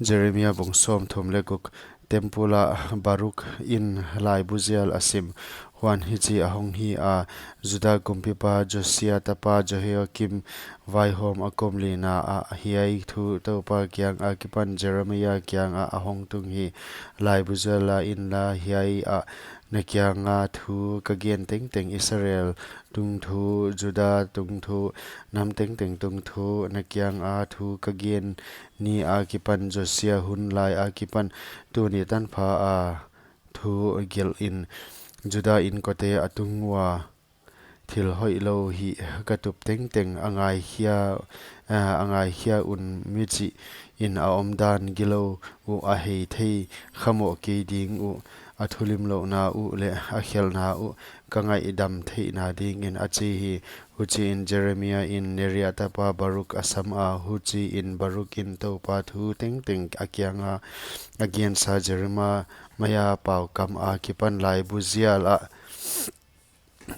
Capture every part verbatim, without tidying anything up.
Jeremia bung sawmthum leh guk. Tempul ah Baruk in laibu zial a sim. Huan hichi ahong hi a, Juda kumpipa Josia tapa Jehoiakim vaihawm a kum lina ah hiai thu Toupa kiang akipan Jeremia kiangah ahong tung hi. Laibu zial la inla, hiai ah na kianga thu ka gen tengteng, Israel tungthu, Juda tungthu, nam tengteng tungthu, na kianga thu ka gen ni akipan Josia hun lai akipan tuni tanpha a thu gelh in, Juda inkote a tung ua thil hoihlou hih ka tup tengteng a ngaikhia, a, a ngaikhia un, mi chih in a omdan gilou uh a hei thei kha mawk kei ding uh, a thulimlouhna uh leh a khelhna uh ka ngaihdam theihna dingin, a chi hi. Huchiin Jeremia in Neria tapa Baruk a sam a, huchiin Baruk in Toupa thu tengteng a kianga a gensa Jeremia maya paukam akipan laibu zial ah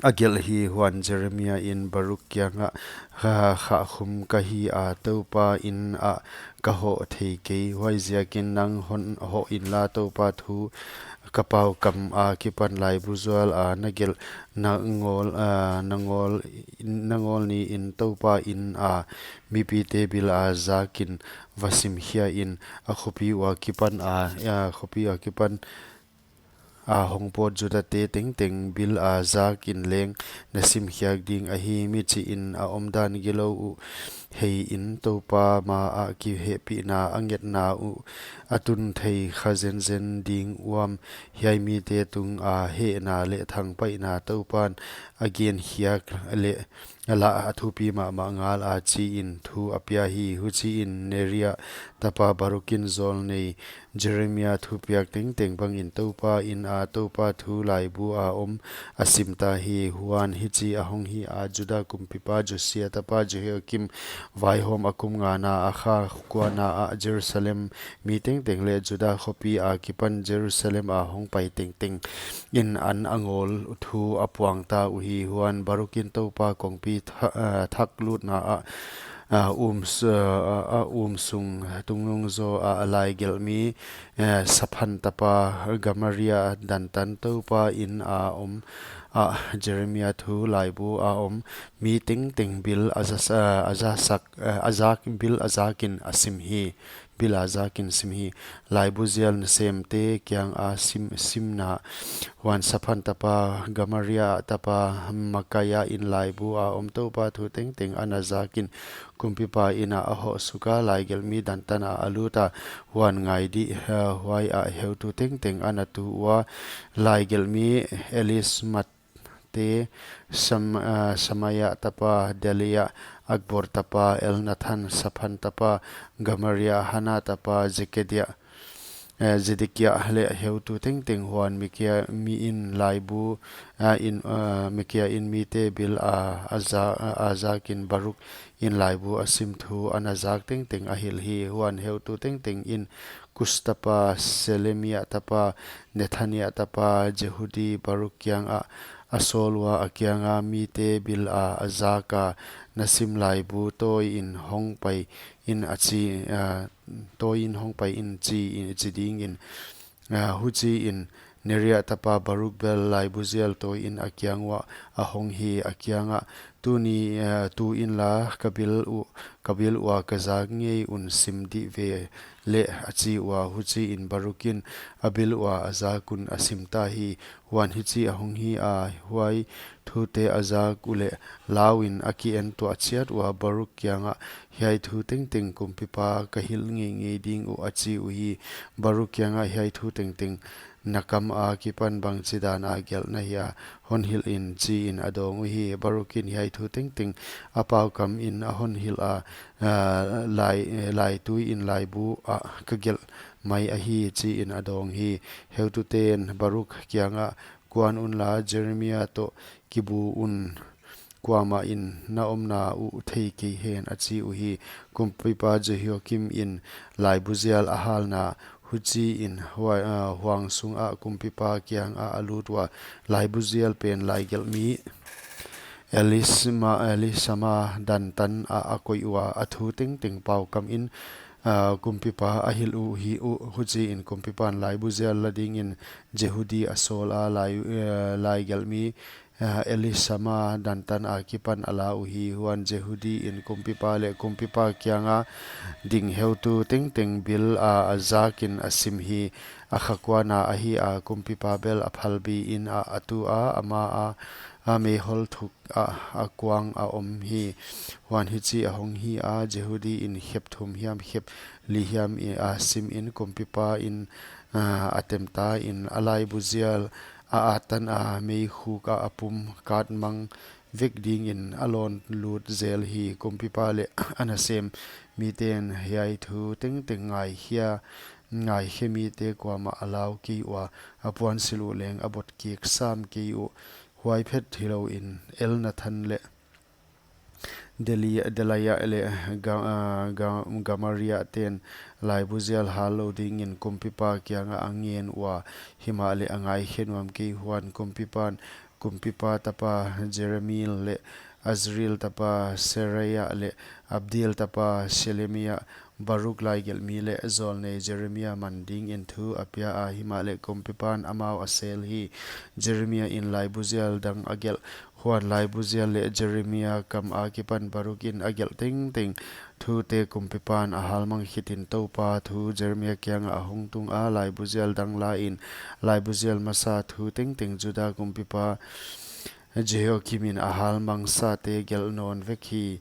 a gelh hi. Huan Jeremia in Baruk kiangah, kha, kha khum ka hi a, Toupa in ah ka hoh thei kei. Huaiziakin nang hon hoh inla, Toupa thu ka paukam akipan laibu zial a na gelh na ngawl, a, na ngawl, na ngawl niin Toupa in a mipite bil a zakin va simkhia in, a khopi ua kipan a, a khopi ua kipan a hongpawt Judate tengteng bil a zakin leng na simkhiak ding ahi. Mi chih in a omdan gilou uh hei in, Toupa ma ah kihehpihna a ngetna uh a tun thei kha zenzen ding uam? Hiai mite tunga hehna leh thangpaihna Toupan a genkhiak leh la a thupi mahmah ngal a, chiin thu a pia hi. Huchiin Neria tapa Baruk in zawlnei Jeremia thupiak tengteng bangin Toupa in a Toupa thu laibu a om a simta hi. Huan hichi ahong hi a, Juda kumpipa Josia tapa Jehoiakim vaihawm a kum ngana a kha kuana ah Jerusalem mi tengteng leh Juda khopi akipan Jerusalem a hongpai tengteng in an a ngawl thu a puangta uhi. Huan Baruk in Toupa kongpi tha-, a, thak lutna ah, a, um s-, a, a, um sung tungnung zaw a laigelhmi, e, Saphan tapa Gamaria dantan Toupa in a om a Jeremia thu laibu a om mi tengteng bil a zas-, a, a zasak, a, a zak, bil a zakin a sim hi. Bil a zakin sim hi. Laibu zial nasemte kianga sim, simna. Huan Saphan tapa Gamaria tapa Makaia in laibu a om Toupa thu tengteng ana zakin kumpipa in a hoh suk a, laigelhmi dantan a a lut a. Huan ngai di, a, huai ah heutu tengteng ana tu ua, laigelhmi Elismat te, Sam-, a, Samaia tapa Delaia, Akbor tapa Elnathan, Saphan tapa Gamaria, Hana tapa Zekedia, e, Zedekia leh heutu tengteng. Huan Mikia, mi in laibu, a, in, a, Mikia in mite bil a, a za-, a, a zakin Baruk in laibu a sim thu ana zak tengteng a hilh hi. Huan heutu tengteng in Kus tapa, Selemia tapa, Nethania tapa Jehudi Baruk kiangah a sawl ua, a kianga mite bil a a zak a, na sim laibu tawi in hong pai in a chi, a, tawi in hong pai in chi in chi dingin, a, huchiin Neria tapa Baruk bel laibu zial tawi in a kiang uah a hong hi, a kiangah, tuni, a, tu inla ka bil u-, ka bil ua ka zak ngei un sim dih ve leh, a chi ua. Huchiin Baruk in a bil ua a zak un a simta hi. Huan hichi a hong hi a, huai thute a zak uleh lau in a kientuah chiat ua, Baruk kiangah, hiai thu tengteng kumpipa ka hilh ngeingei ding uh, a chi uhi. Baruk kiangah, hiai thu tengteng na kam akipan bangchidan a gelh na hia, hon hilh in, chiin a dawng uhi. Baruk in hiai thu tengteng a paukam in a hon hilh a, a, lai, laitui in laibu ah ka gelh mai ahi, chiin a dawng hi. Heutute'n Baruk kiangah, kuan unla, Jeremia toh kibu un, kuamah in na omna uh thei kei hen, a chi uhi. Kumpipa Jehoiakim in laibu zial a halna, huchiin hua-, a, huang sungah kumpipa kiangah a lut ua, laibu zial pen laigelhmi Elisma, Elisama dantan ah a koih ua, a thu tengteng paukam in, ah, kumpipa a hilh uhi uh. Huchiin kumpipan laibu zial la dingin Jehudi a sawl a, lai, eh, laigelhmi, ah, Elisama dantan akipan a la uhi. Huan Jehudi in kumpipa leh kumpipa kianga ding heutu tengteng bil a, a zakin a sim hi. A kha kuana ahi a, kumpipa bel a phalbi in a, a tu a, ama a, a meihol thuk a, a kuang a om hi. Huan hichi a hong hi a, Jehudi in khep thum hiam khep li hiam i a sim in kumpipa in, ah, a temta in a laibu zial a atan a, meikhuk a, a pum katmang vek dingin a lawn lut zel hi. Kumpipa leh a nasem miten hiai thu tengteng ngaikhia, ngaikhe mite kuamah a lau kei ua, a puansilh uh leng a bot kik sam kei uh. Huai phet hilouin Elnathan leh Deli-, Delaia leh Ga-, ah, Ga-, Gamaria ten laibu zial hal lou dingin kumpipa kianga a ngen ua, himahleh a ngaikhe nuam kei. Huan kumpipan kumpipa tapa Jeremiel leh Azriel tapa Seraia leh Abdiel tapa Selemia, Baruk laigelhmi leh zawlnei Jeremia man dingin thu a pia a, himahleh kumpipan amau a sel hi. Jeremia in laibu zial dang a gelh. Huan laibu zial leh Jeremia kam akipan Baruk in a gelh tengteng thute kumpipan a halmang khitin Toupa thu Jeremia kianga a hong tung a, laibu zial dang la in laibu zial masa thu tengteng Juda kumpipa Jehoiakim in a halmang sate gelh nawn vek hi.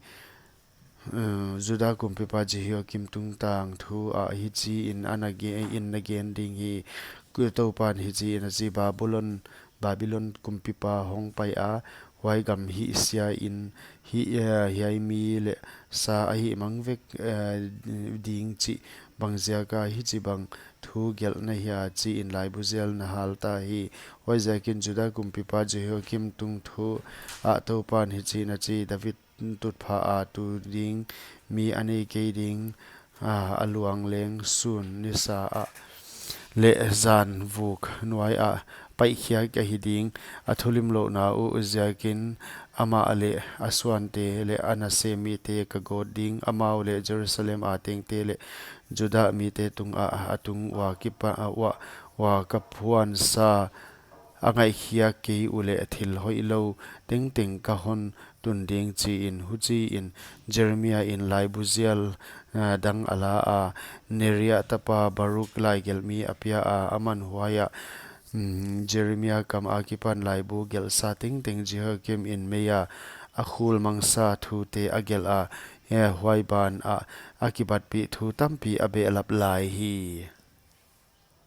Eh, Juda kumpipa Jehoiakim tungtang thu ah hichiin a na ge-, in na gen ding hi. Ku-, Toupan hichiin a chi: Babulon, Babilon kumpipa hong pai a, huai gam hihsia in, hi, eh, hiai mi leh sa a hihmang vek, eh, ding chih bangziaka hichibang thu gelh na hia, chiin laibu zial na hal ta hi. Huaiziakin Juda kumpipa Jehoiakim tungthu ah Toupan hichiin a chi: David tutphah a tu ding mi a nei kei ding, a, a luang leng sun nisa ah leh zan vuk nuai ah paihkhiak ahi ding. A thulimlouhna uh ziakin amah leh a suante leh a nasem mite ka gawt ding. Amau leh Jerusalem a tengte leh Juda mite tungah a tung ua kipan, a, ua, ua ka phuansa a ngaihkhiak kei uleh thil hoihlou tengteng ka hon tun ding, chiin. Huchiin Jeremia in laibu zial, ah, dang a la a, Neria tapa Baruk laigelhmi a pia a, aman huaiah, mm, Jeremia kam akipan laibu gelhsa tengteng Jehoiakim in meia a khul mangsa thute a gelh a, eh, huai banah a kibatpih thu tampi a behlap lai hi.